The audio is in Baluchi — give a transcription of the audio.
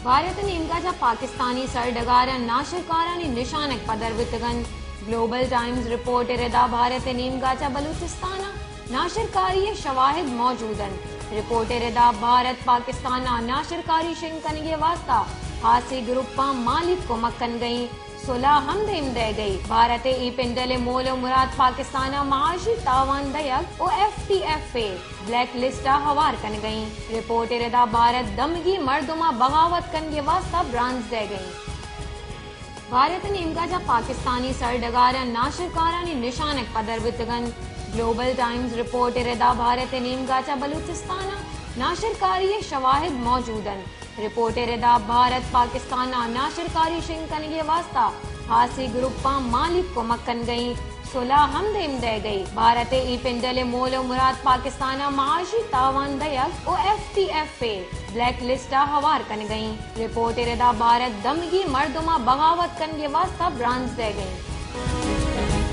بھارت ءِ نیمگا چہ پاکستانی سرڈگار ءَ ناشرکارانی نشانگ پدر بوتگ انت۔ گلوبل ٹائمز رپورٹ ءِ ردا بھارت ءِ نیمگا چہ بلوچستان ءَ ناشرکاری ءِ شواہد موجود انت۔ رپورٹ ءِ ردا بھارت پاکستان ءَ ناشرکاری شنگ کنگ ءِ واستہ ہاسی گروپاں مالی کمک کنگ ءَ انت، سلاہ ہم دیم دئیگ ءَ انت۔ بھارت ءِ اے پنڈل ءِ مول ءُ مراد پاکستان ءَ معاشی تاوان دئیگ ءُ ایف ٹی ایف ءِ بلیک لسٹ ءَ ہوار کنگ ءَ انت۔ رپورٹ ءِ ردا بھارت دمگی مردماں بغاوت کنگ ءِ واستہ برانز دئیگ ءَ انت۔ بھارت ءِ نیمگا چہ پاکستانی سرڈگار ءَ ناشرکارانی نشانگ پدر بوتگ انت۔ گلوبل ٹائمز رپورٹ ءِ ردا بھارت ءِ نیمگا چہ بلوچستان ءَ ناشرکاری ءِ شواہد موجود انت۔ رپورٹ ءِ ردا بھارت پاکستان ءَ ناشرکاری شنگ کنگ ءِ واستہ ہاسی گروپاں مالی کمک کنگ ءَ انت، سلاہ ہم دیم دئیگ ءَ انت۔ بھارت ءِ اے پنڈل ءِ مول ءُ مراد پاکستان ءَ معاشی تاوان دئیگ ءُ ایف ٹی ایف ءِ بلیک لسٹ ءَ ہوار کنگ ءَ انت۔ رپورٹ ءِ ردا بھارت دمگی مردماں بغاوت کنگ ءِ واستہ برانز دئیگ ءَ انت۔